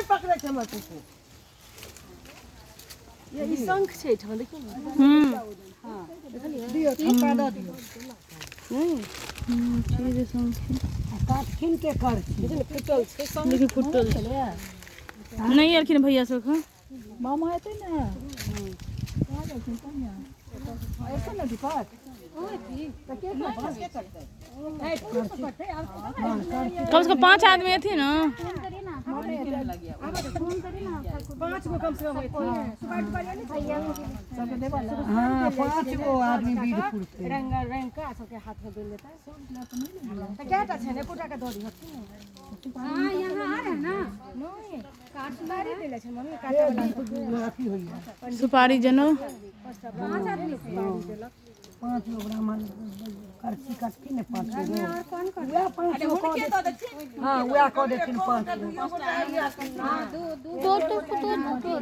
नहि पकड़ै छै हमर कुकुर। ये ई शंख छै एहिठाम, देखियौ ने। दियौ, थप्पा दऽ दियौ। ठीक है, शंख। काटखिन के करथिन। देखियौ ने, फुटल छै शंख। देखियौ, फुटल छै। नहि एलखिन भैया सब एखन। मामा एतै ने? एतै ने दीपक? कम से कम 5 आदमी अथी ने। 5 गो कम से कम एथिन। हँ, 5 गो आदमी बीर पुरतै। रंग रंग का सबके हाथ में देल जेतै। तऽ कएटा छै ने? एकोटा के दऽ दिहथिन ने। हाँ, यहाँ आ रहे ना। नहि, सुपारी देले छै मम्मी, काटे वाला। अथी होइए। सुपारी जनो। 5टा ब्राह्मण सुपारी देलक। 5 गो ब्राह्मण करछी कटथिन ने, 5 गो। उएह 5 गो कऽ देथिन। हँ, उएह कऽ देथिन 5 गो। दो तो दो दो।